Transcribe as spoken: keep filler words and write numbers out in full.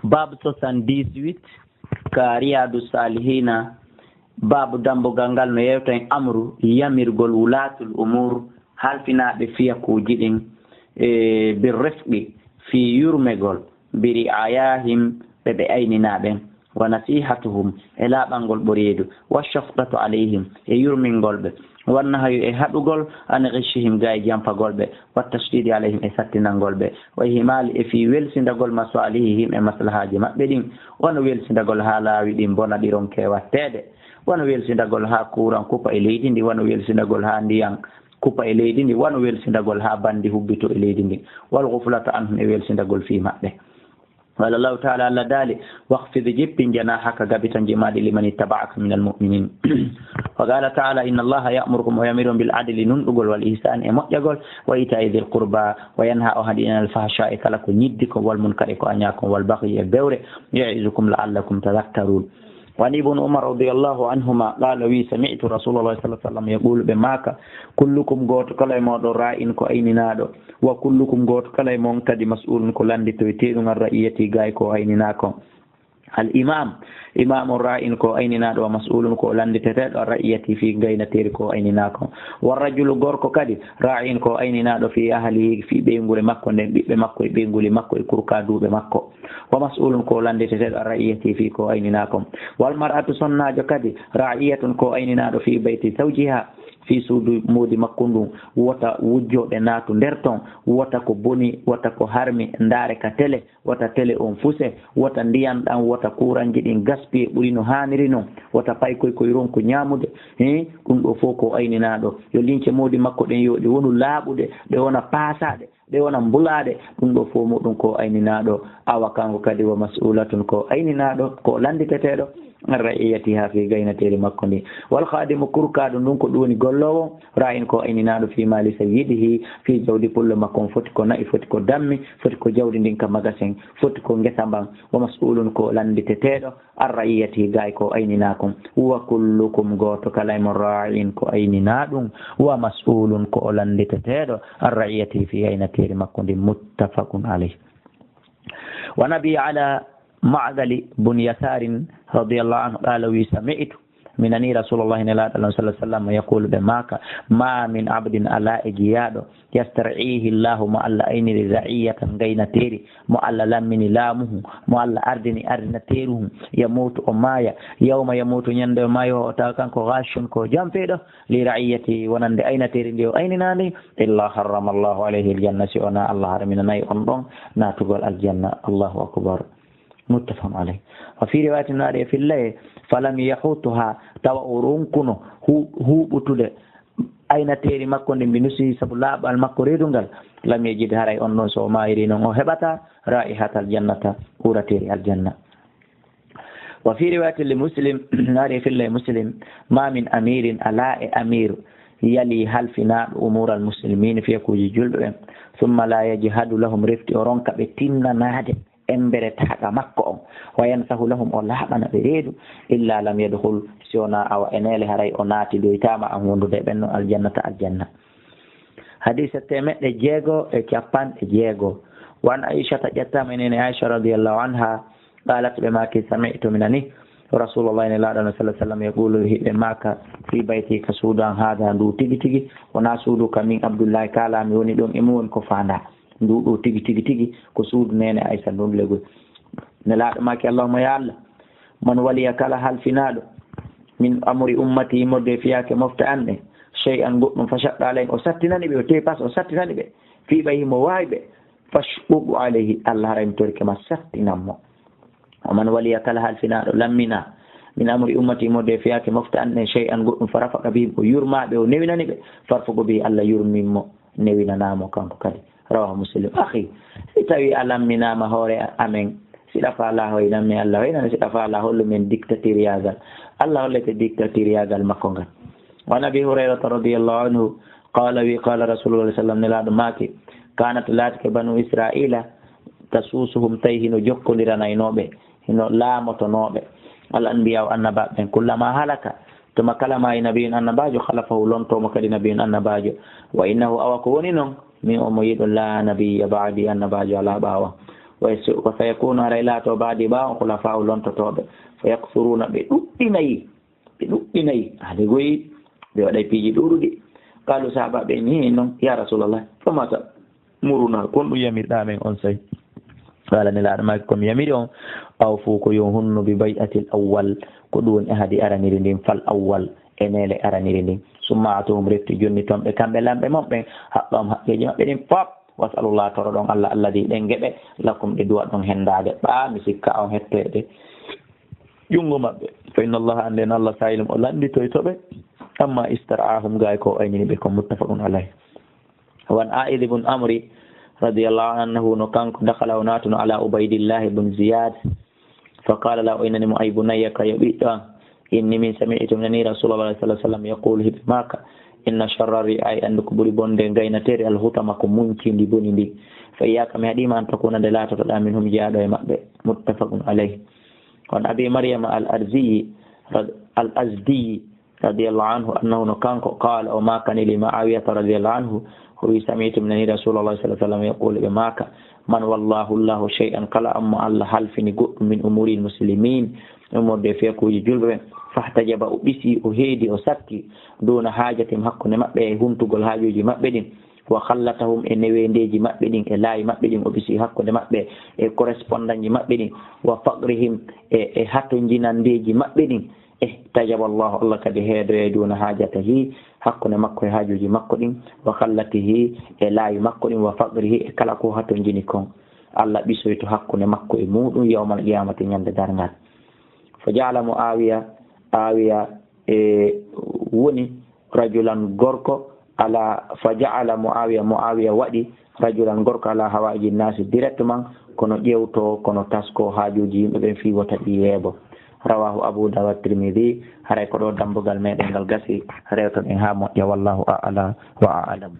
Baabu soixante-dix-huit ka Riyadu Salihina, baabu dambugal ngal no yewta en amru yamirgol wulatul umur, halfinaaɓe fiyakuuji ɗin, e, bir rifqi, fii yurmegol, bi ri'ayahim, ɓe ɓe ayninaa ɓen, wa nasihatuhum, e laaɓangol ɓo reedu, wa shafqatu alayhim, e yurmingol ɓe, wa nahyu, e haɗugol, an ghishihim, gaa e jampagol ɓe, wa tashdidi alayhim, e sattinangol ɓe, wa ihmali, e fii welsindagol masalihihim, e maslahaaji maɓɓe ɗin, wano welsindagol haa laawi ɗin bona ɗi ronke watteede, wano welsindagol haa kuuran kupa e leydi ndi, wano welsindagol haa ndiyan kupa e leydi ndi, wano welsindagol haa bandi hubbito e leydi ndi, wal ghuflata anhum, e welsindagol fii maɓɓe. Qala Allahu ta'ala, Allah daali, "Wakhfid, jippin, janahaka, gabitanji maaɗi, liman ittaba'aka minal mu'minin." Wa qala ta'ala, "Inna Allaha ya'murukum", o yamiri on, "bil adli", nunɗugol, "wal ihsani", e moƴƴagol, "wa ita'i dhil qurba", wa yanha, o haɗi, "anil fahsha'i", kala ko ñiddi kon, "wal munkari", ko añaa kon, "wal baghyi", e bewre, "ya'izukum la'allakum tadhakkarun." Wa an Ibn Umar radiyallahu anhuma qala, wi, "Sami'tu Rasulallahi sallallahu alaihi wasallam yaqulu", ɓe maaka, "Kullukum", gooto kala e mooɗon, "ra'in", ko ayninaaɗo, "wa kullukum", gooto kala e mon kadi, "mas'ulun", ko lannditoyteeɗo, "an ra'iyati", gaay ko o ayninaa kon. Al imam, imam on, "ra'in", ko o ayninaaɗo, "wa mas'ulun", ko o lannditeteeɗo, "an ra'iyati", fii gaynateeri ko o ayninaa kon. "Wa rajulu", gorko kadi, "ra'in", ko o ayninaaɗo, "fi ahlihi", fii ɓeynguure makko nden, ɓiɓɓe makko e ɓeynguli makko e kurkaaduuɓe makko. "Wa mas'ulun", ko o lannditeteeɗo, "an ra'iyati", fii ko o ayninaa kon. "Wal mar'atu", sonnaajo kadi, "ra'iyatun", ko o ayninaaɗo, "fi bayti zawjiha", fii suudu moodi makko ndun, wota wujjooɓe naatu nder ton, wota ko boni, wota ko harmi, ndaare ka tele, wota tele on fuse, wota ndiyan ɗan, wota kuuranji ɗin gaspiye ɓuri no haaniri non, wota paykoy koy ronku ñaamude. Hee, ɗum ɗo fof ko o ayninaaɗo. Yo lince moodi makko ɗen, yo ɗe wonu laaɓuɗe, ɗe wona paasaaɗe, ɗe wona mbulaaɗe. Ɗum ɗo fof muɗum ko o ayninaaɗo. Awa kanko kadi, "wa mas'ulatun", ko o ayninaaɗo, ko o lannditeteeɗo, "an ra'iyatiha", fii gaynateeri makko ndi. "Wal khadimu", kurkaaɗo ndun, ko ɗum woni golloowo, "ra'in", ko o ayninaaɗo, "fi mali sayyidihi", fii jawdi pullo makko on, foti ko na'i, foti ko dammi, foti ko jawdi ndin ka magasin, foti ko ngesa mban. "Wa mas'ulun", ko o lannditeteeɗo, "an ra'iyatihi", gaay ko o ayninaa kon. "Wa kullukum", gooto kala e mon, "ra'in", ko ayninaa ɗum, "wa mas'ulun", ko o lannditeteeɗo, "an ra'iyatihi", fii gaynateeri makko ndin. Muttafaqun alayh. Wa an Abi Ya'la Ma'qali bun Yasarin radiyallahu anhu qala, wi, "Sami'tu", mi nani, "Rasulullahi", Nelaaɗo Allah sallallahu alaihi wasallam, "yaqulu", ɓe maaka, "Ma min abdin", alaa e jiyaaɗo, "yastar'ihi Allahu", mo Allah ayniri, "ra'iyatan", gaynateeri, mo Allah lammini laamuhu, mo Allah ardini ardinateeruhu, "yamutu", o maaya, "yawma yamutu", ñande o maayi, "wa huwa", tawa kanko, "ghashun", ko jampeyɗo, "li ra'iyati", wonande aynateeri ndi o ayninaa ndi, "illa harrama Allahu alayhi aljanna", si wonaa Allah harminanay on ɗon naatugol aljanna. Allahu akbar. Muttafaqun alayh. Wa fi riwayatin, no ari e fillere, "Falam yahutuha", tawa o ronkuno hu-, huuɓutude aynateeri makko ndin, bi nusihi, sabu laaɓal makko reedungal, "lam yajid", haray on ɗon, so o maayiri non, o heɓata, "raihatal jannata", uurateeri aljanna. Wa fi riwayatin li Muslim, no ari e fillere Muslim, "Ma min amirin", alaa e amir, "yali", halfinaaɗo, "umural muslimin", fiyakuuji julɓe ɓen, "summa la yajhadu lahum", refti o ronka ɓe tinnanaade embere taaka makko on, "wa yansahu lahum", o laaɓana ɓe reedu, "illa lam yadkhul", si wonaa awa e neele haray o naati, doytaama an wondude e ɓen no aljannata aljanna. Hadiisa teemeɗɗe jeego e capanɗe jeego. Wa an Aishata, ƴettaama e neene Aisha radiyallahu anha, qalat, ɓe maaki, "Sami'tu", mi nani, "Rasulullahi", Nelaaɗo Allah sallallahu alaihi wasallam, "yaqulu", hiɓe maaka, "fi bayti", ka suudu an, "hada", ndu tigi tigi, wonaa suudu ka min Abdullahi kaalaami woni ɗon e mun, woni ko faandaa. Ndu ɗo tigi, tigi, tigi ko suudu neene Aysa ndun legoy. Nelaaɗo maaki, "Allahumma, ya Allah, man waliya", kala halfinaaɗo, "min amri ummati", immorde e fiyaake mofte an ɗen, "shay'an", goɗɗum, "fa shaqqa alayhim", o sattinani ɓe, o teepas, o sattinani ɓe, "fi bayhi", mo waawi ɓe, "fashquq alayhi", Allah, haray mi torike ma, sattinan mo. "Wa man waliya", kala halfinaaɗo, lamminaa, "min amri ummati", immorde e fiyaake mofte an ɗen, "shay'an", goɗɗum, "fa rafaqa bihim", o yurmaa ɓe, o newinani ɓe, "farfuq bihi", Allah yurmin mo, newinanaa mo kanko kadi. Rawahu Muslim. Akhi, si tawi a lamminaama hoore amen, siɗa faalaa hoynan mi, Allah hoynan, siɗa faalaa hollu men dictatorial, Allah hollete dictatorial makko ngal. Wa an Abi Hurayrata radiyallahu anhu, qala, wi, qala Rasulullah sallallahu alaihi wasallam, Nelaaɗo maaki, "Kanat", laatike, "Banu Israila tasusuhum", tawi hino jokkondiranaynoo ɓe, hino laamotonoo ɓe, "al anbiya", o annabaaɓe ɓen, "kullama halaka", tuma kala maayi nabiyun, annabaajo, "khalafahu", lontoo mo kadi nabiyun, annabaajo. "Wa innahu", awa ko woni non, "min", o mo yiɗo, "la nabiyya ba'di", annabaajo alaa ɓaawo am. Wa yasu-, wa sayakunu, haray laato baadi ɓaawo on, khulafa'u, lontotooɓe. Fa yakthuruna, ɓe ɗuɗɗinayi. Ɓe ɗuɗɗinayi. Haade goyi, ɓe waɗay piiji ɗuuɗuɗi. Qalu, sahaabaaɓe ni non, ya Rasulallah, fama ta'muruna, ko honɗum yamirɗaa men on saa'i? Qala, Nelaaɗo maaki, ko mi yamiri on, awfu, ko yo on hunnu, bi bay'atil awwal, ko ɗum woni ahadi araniri ndin, fal awwal, e neele araniri ndin. Summa atuhum, refti jonni ton ɓe kamɓe lamɓe mon ɓen, haqqahum, haqqeeji maɓɓe ɗin fof. Was'alullah, toroɗon Allah, alladhi, ɗen geɓe, lakum, ɗe duwaɗon hendaade, ɓaa mi sikka on hettoyde junngo maɓɓe. Fa inna Allah, annden Allah, sa'ilum, o lannditoyto ɓe, amma istar'ahum, gaay ko o aynini ɓe kon. Muttafaqun alayh. Wa an A'id ibn Amri radiyallahu anhu, no kanko, dakhala, o naatuno, ala Ubaydillah ibn Ziyad, fa qala lahu, o innani mo, ay bunayya, ka yo ɓiɗɗo an, inni min sami'tu, mi nani Rasulullah sallallahu alaihi wasallam yaqulu, hiɓe maaka, inna sharra ri'a'i, anndu ko ɓuri bonde gaynateeri, al-hutama, ko muncindi boni ndi. Fa iyyaka, mi haɗiima, an takuna, nde laatotoɗaa, minhum, jeyaaɗo e maɓɓe. Muttafaqun alayh. Wa an Abi Maryama al-Arziyi rad-, al-Azdiyi radiyallahu anhu, annahu, no kanko, qala, o maakani, li Muawiyata radiyallahu anhu, o wi, sami'tu, mi nani Rasulullah sallallahu alaihi wasallam yaqulu, ɓe maaka, man wallahu Allahu shay'an, kala on mo Allah halfini goɗɗum, min umuril muslimin, umurde fiyakuuji julɓe ɓen, fahtajaba, o ɓisi, o heedi, o satti, duna hajatihim, hakkunde maɓɓe e huntugol haajuuji maɓɓe ɗin, wa khallatahum, e neweendeeji maɓɓe ɗin, e laayi maɓɓe ɗin, o ɓisi hakkunde maɓɓe e correspondantji maɓɓe ɗin, wa faqrihim, e, e hatonjinandeeji maɓɓe ɗin, ihtajaba Allahu, Allah kadi heedoyay, duna hajatihi, hakkunde makko e haajuuji makko ɗin, wa khallatihi, e laayi makko ɗin, wa faqrihi, e kala ko hatonjini kon, Allah ɓisoyto hakkunde makko e muuɗum, yawmal qiyamati, ñande darngal. Fa ja'ala Muawiya, Muawiya, e, woni rajulan, gorko, ala, fa ja'ala Muawiya, Muawiya waɗi rajulan, gorko, ala hawa'iji nnaasi, directement, kono ƴeewto, kono tasko haajuuji yimɓe ɓen, fii wota ɗi yeebo. Rawahu Abu Dawud, Tirmidhi. Haray ko ɗo dambugal meɗen ngal gasi, rewtoɗen haa moƴƴa. Wallahu a'la wa a'lam.